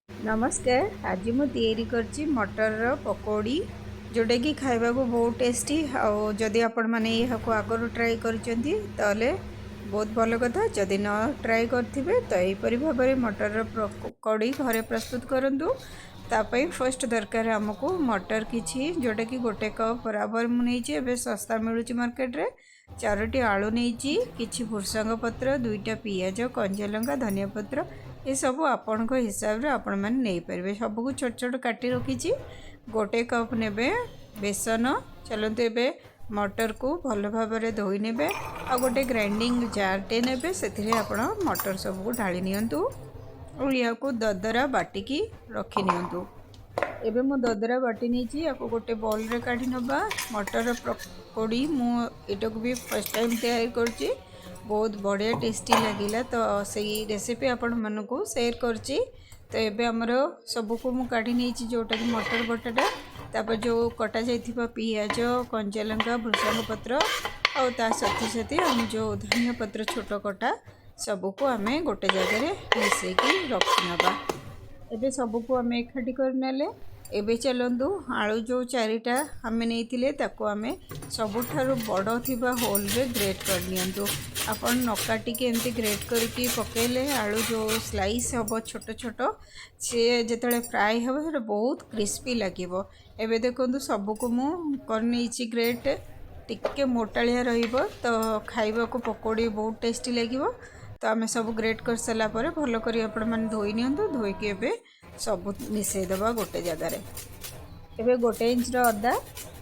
ନମସ୍କାର, ଆଜି ମୁଁ ତିଆରି କରିଛି ମଟରର ପକୋଡ଼ି, ଯେଉଁଟାକି ଖାଇବାକୁ ବହୁତ ଟେଷ୍ଟି। ଆଉ ଯଦି ଆପଣମାନେ ଏହାକୁ ଆଗରୁ ଟ୍ରାଏ କରିଛନ୍ତି, ତାହେଲେ ବହୁତ ଭଲ କଥା। ଯଦି ନ ଟ୍ରାଏ କରିଥିବେ, ତ ଏହିପରି ଭାବରେ ମଟରର ପକୋଡ଼ି ଘରେ ପ୍ରସ୍ତୁତ କରନ୍ତୁ। ତା ପାଇଁ ଫାର୍ଷ୍ଟ ଦରକାର ଆମକୁ ମଟର କିଛି, ଯେଉଁଟାକି 1 କପ୍ ବରାବର ମୁଁ ନେଇଛି। ଏବେ ଶସ୍ତା ମିଳୁଛି ମାର୍କେଟରେ। ଚାରୋଟି ଆଳୁ ନେଇଛି, କିଛି ଭୃସଙ୍ଗ ପତ୍ର, ଦୁଇଟା ପିଆଜ, କଞ୍ଚା ଲଙ୍କା, ଧନିଆ ପତ୍ର, ଏସବୁ ଆପଣଙ୍କ ହିସାବରେ ଆପଣମାନେ ନେଇପାରିବେ। ସବୁକୁ ଛୋଟ ଛୋଟ କାଟି ରଖିଛି। 1 କପ୍ ନେବେ ବେସନ। ଚାଲନ୍ତୁ, ଏବେ ମଟରକୁ ଭଲ ଭାବରେ ଧୋଇ ନେବେ ଆଉ ଗୋଟେ ଗ୍ରାଇଣ୍ଡିଙ୍ଗ ଜାର୍ଟେ ନେବେ। ସେଥିରେ ଆପଣ ମଟର ସବୁକୁ ଢାଳି ନିଅନ୍ତୁ ଆଉ ଏହାକୁ ଦରଦରା ବାଟିକି ରଖି ନିଅନ୍ତୁ। ଏବେ ମୁଁ ଦରଦରା ବାଟି ନେଇଛି। ୟାକୁ ଗୋଟେ ବୋଲ୍ରେ କାଢ଼ି ନେବା। ମଟର ପକୋଡ଼ି ମୁଁ ଏଇଟାକୁ ବି ଫାର୍ଷ୍ଟ ଟାଇମ୍ ତିଆରି କରୁଛି। ବହୁତ ବଢ଼ିଆ ଟେଷ୍ଟି ଲାଗିଲା, ତ ସେଇ ରେସିପି ଆପଣମାନଙ୍କୁ ସେୟାର କରୁଛି। ତ ଏବେ ଆମର ସବୁକୁ ମୁଁ କାଢ଼ି ନେଇଛି, ଯେଉଁଟାକି ମଟର ବଟାଟା, ତାପରେ ଯେଉଁ କଟା ଯାଇଥିବା ପିଆଜ, କଞ୍ଚା ଲଙ୍କା, ଭୃସଙ୍ଗ ପତ୍ର ଆଉ ତା ସାଥି ସାଥି ଆମେ ଯେଉଁ ଧନିଆ ପତ୍ର ଛୋଟ କଟା, ସବୁକୁ ଆମେ ଗୋଟେ ଜାଗାରେ ମିଶାଇକି ରଖିନେବା। ଏବେ ସବୁକୁ ଆମେ ଏକାଠି କରିନେଲେ। ଏବେ ଚାଲନ୍ତୁ, ଆଳୁ ଯେଉଁ ଚାରିଟା ଆମେ ନେଇଥିଲେ, ତାକୁ ଆମେ ସବୁଠାରୁ ବଡ଼ ଥିବା ହୋଲ୍ରେ ଗ୍ରେଟ୍ କରିନିଅନ୍ତୁ। ଆପଣ ନ କାଟିକି ଏମିତି ଗ୍ରେଟ୍ କରିକି ପକାଇଲେ, ଆଳୁ ଯେଉଁ ସ୍ଲାଇସ୍ ହେବ ଛୋଟ ଛୋଟ, ସିଏ ଯେତେବେଳେ ଫ୍ରାଏ ହେବ, ସେଇଟା ବହୁତ କ୍ରିସ୍ପି ଲାଗିବ। ଏବେ ଦେଖନ୍ତୁ, ସବୁକୁ ମୁଁ କରିନେଇଛି ଗ୍ରେଟ୍। ଟିକେ ମୋଟାଳିଆ ରହିବ, ତ ଖାଇବାକୁ ପକୋଡ଼ି ବହୁତ ଟେଷ୍ଟି ଲାଗିବ। ତ ଆମେ ସବୁ ଗ୍ରେଟ୍ କରିସାରିଲା ପରେ ଭଲ କରି ଆପଣମାନେ ଧୋଇ ନିଅନ୍ତୁ। ଧୋଇକି ଏବେ ସବୁ ମିଶାଇଦେବା ଗୋଟେ ଜାଗାରେ। ଏବେ 1 ଇଞ୍ଚର ଅଦା,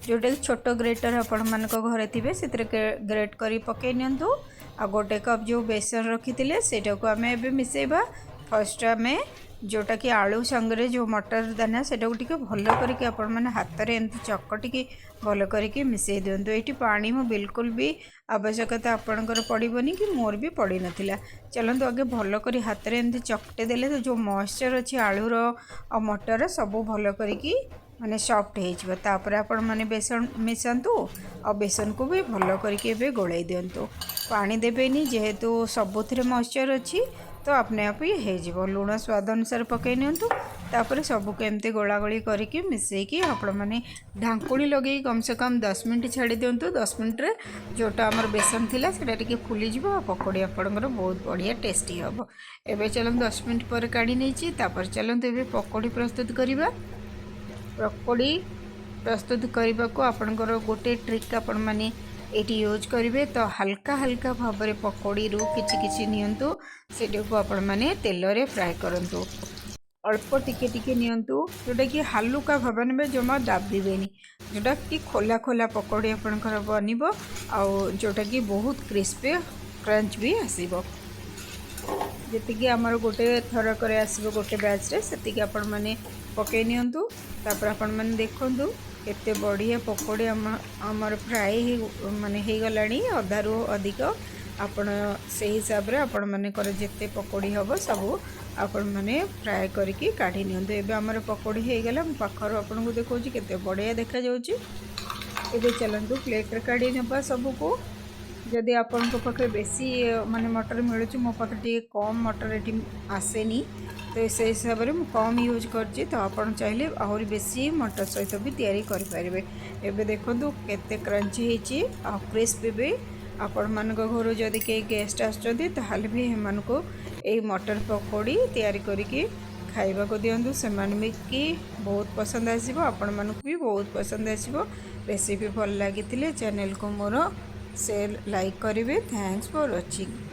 ଯେଉଁଟାକି ଛୋଟ ଗ୍ରେଟର୍ ଆପଣମାନଙ୍କ ଘରେ ଥିବେ, ସେଥିରେ ଗ୍ରେଟ୍ କରି ପକାଇ ନିଅନ୍ତୁ। ଆଉ 1 କପ୍ ଯେଉଁ ବେସନ ରଖିଥିଲେ, ସେଇଟାକୁ ଆମେ ଏବେ ମିଶାଇବା। ଫାର୍ଷ୍ଟ ଆମେ ଯେଉଁଟାକି ଆଳୁ ସାଙ୍ଗରେ ଯେଉଁ ମଟର ଦାନା, ସେଇଟାକୁ ଟିକେ ଭଲ କରିକି ଆପଣମାନେ ହାତରେ ଏମିତି ଚକଟିକି ଭଲ କରିକି ମିଶାଇ ଦିଅନ୍ତୁ। ଏଇଠି ପାଣି ମୁଁ ବିଲକୁଲ ବି ଆବଶ୍ୟକତା ଆପଣଙ୍କର ପଡ଼ିବନି କି ମୋର ବି ପଡ଼ିନଥିଲା। ଚାଲନ୍ତୁ, ଆଗେ ଭଲ କରି ହାତରେ ଏମିତି ଚକଟି ଦେଲେ, ତ ଯେଉଁ ମଏଶ୍ଚର୍ ଅଛି ଆଳୁର ଆଉ ମଟର, ସବୁ ଭଲ କରିକି ମାନେ ସଫ୍ଟ ହେଇଯିବ। ତାପରେ ଆପଣମାନେ ବେସନ ମିଶାନ୍ତୁ ଆଉ ବେସନକୁ ବି ଭଲ କରିକି ଏବେ ଗୋଳେଇ ଦିଅନ୍ତୁ। ପାଣି ଦେବେନି, ଯେହେତୁ ସବୁଥିରେ ମଏଶ୍ଚର୍ ଅଛି, ତ ଆପନେ ଆପ୍ ହିଁ ହେଇଯିବ। ଲୁଣ ସ୍ୱାଦ ଅନୁସାରେ ପକାଇ ନିଅନ୍ତୁ। ତାପରେ ସବୁକୁ ଏମିତି ଗୋଳାଗୋଳି କରିକି ମିଶାଇକି ଆପଣମାନେ ଢାଙ୍କୁଣୀ ଲଗେଇକି କମ୍ ସେ କମ୍ 10 ମିନିଟ୍ ଛାଡ଼ି ଦିଅନ୍ତୁ। 10 ମିନିଟ୍ରେ ଯେଉଁଟା ଆମର ବେସନ ଥିଲା, ସେଇଟା ଟିକେ ଫୁଲିଯିବ ଆଉ ପକୋଡ଼ି ଆପଣଙ୍କର ବହୁତ ବଢ଼ିଆ ଟେଷ୍ଟି ହେବ। ଏବେ ଚାଲନ୍ତୁ, 10 ମିନିଟ୍ ପରେ କାଢ଼ି ନେଇଛି। ତାପରେ ଚାଲନ୍ତୁ, ଏବେ ପକୋଡ଼ି ପ୍ରସ୍ତୁତ କରିବା। ପକୋଡ଼ି ପ୍ରସ୍ତୁତ କରିବାକୁ ଆପଣଙ୍କର ଗୋଟେ ଟ୍ରିକ୍ ଆପଣମାନେ ଏଇଠି ୟୁଜ୍ କରିବେ। ତ ହାଲକା ହାଲକା ଭାବରେ ପକୋଡ଼ିରୁ କିଛି କିଛି ନିଅନ୍ତୁ, ସେଇଟାକୁ ଆପଣମାନେ ତେଲରେ ଫ୍ରାଏ କରନ୍ତୁ। ଅଳ୍ପ ଟିକେ ଟିକେ ନିଅନ୍ତୁ, ଯେଉଁଟାକି ହାଲୁକା ଭାବେ ନେବେ, ଜମା ଦାବିବେନି, ଯେଉଁଟାକି ଖୋଲା ଖୋଲା ପକୋଡ଼ି ଆପଣଙ୍କର ବନିବ ଆଉ ଯେଉଁଟାକି ବହୁତ କ୍ରିସ୍ପି କ୍ରଞ୍ଚ ବି ଆସିବ। ଯେତିକି ଆମର ଗୋଟେ ଥରକରେ ଆସିବ ଗୋଟେ ବ୍ୟାଚ୍ରେ, ସେତିକି ଆପଣମାନେ ପକାଇ ନିଅନ୍ତୁ। ତାପରେ ଆପଣମାନେ ଦେଖନ୍ତୁ, କେତେ ବଢ଼ିଆ ପକୋଡ଼ି ଆମର ଫ୍ରାଏ ହେଇ ମାନେ ହେଇଗଲାଣି ଅଧାରୁ ଅଧିକ। ଆପଣ ସେଇ ହିସାବରେ ଆପଣମାନଙ୍କର ଯେତେ ପକୋଡ଼ି ହେବ, ସବୁ ଆପଣମାନେ ଫ୍ରାଏ କରିକି କାଢ଼ି ନିଅନ୍ତୁ। ଏବେ ଆମର ପକୋଡ଼ି ହେଇଗଲା। ମୁଁ ପାଖରୁ ଆପଣଙ୍କୁ ଦେଖାଉଛି, କେତେ ବଢ଼ିଆ ଦେଖାଯାଉଛି। ଏବେ ଚାଲନ୍ତୁ, ପ୍ଲେଟ୍ରେ କାଢ଼ି ନେବା ସବୁକୁ। ଯଦି ଆପଣଙ୍କ ପାଖରେ ବେଶୀ ମାନେ ମଟର ମିଳୁଛି, ମୋ ପାଖରେ ଟିକେ କମ୍ ମଟର ଏଠି ଆସେନି, ତ ସେଇ ହିସାବରେ ମୁଁ କମ୍ ୟୁଜ୍ କରିଛି। ତ ଆପଣ ଚାହିଁଲେ ଆହୁରି ବେଶୀ ମଟର ସହିତ ବି ତିଆରି କରିପାରିବେ। ଏବେ ଦେଖନ୍ତୁ, କେତେ କ୍ରଞ୍ଚି ହେଇଛି ଆଉ କ୍ରିସ୍ପି ବି। ଆପଣମାନଙ୍କ ଘରୁ ଯଦି କେହି ଗେଷ୍ଟ ଆସୁଛନ୍ତି, ତାହେଲେ ବି ସେମାନଙ୍କୁ ଏଇ ମଟର ପକୋଡ଼ି ତିଆରି କରିକି ଖାଇବାକୁ ଦିଅନ୍ତୁ। ସେମାନେ ବି କି ବହୁତ ପସନ୍ଦ ଆସିବ, ଆପଣମାନଙ୍କୁ ବି ବହୁତ ପସନ୍ଦ ଆସିବ। ରେସିପି ଭଲ ଲାଗିଥିଲେ ଚ୍ୟାନେଲକୁ ମୋର ସେୟାର, ଲାଇକ୍ କରିବେ। Thanks for watching.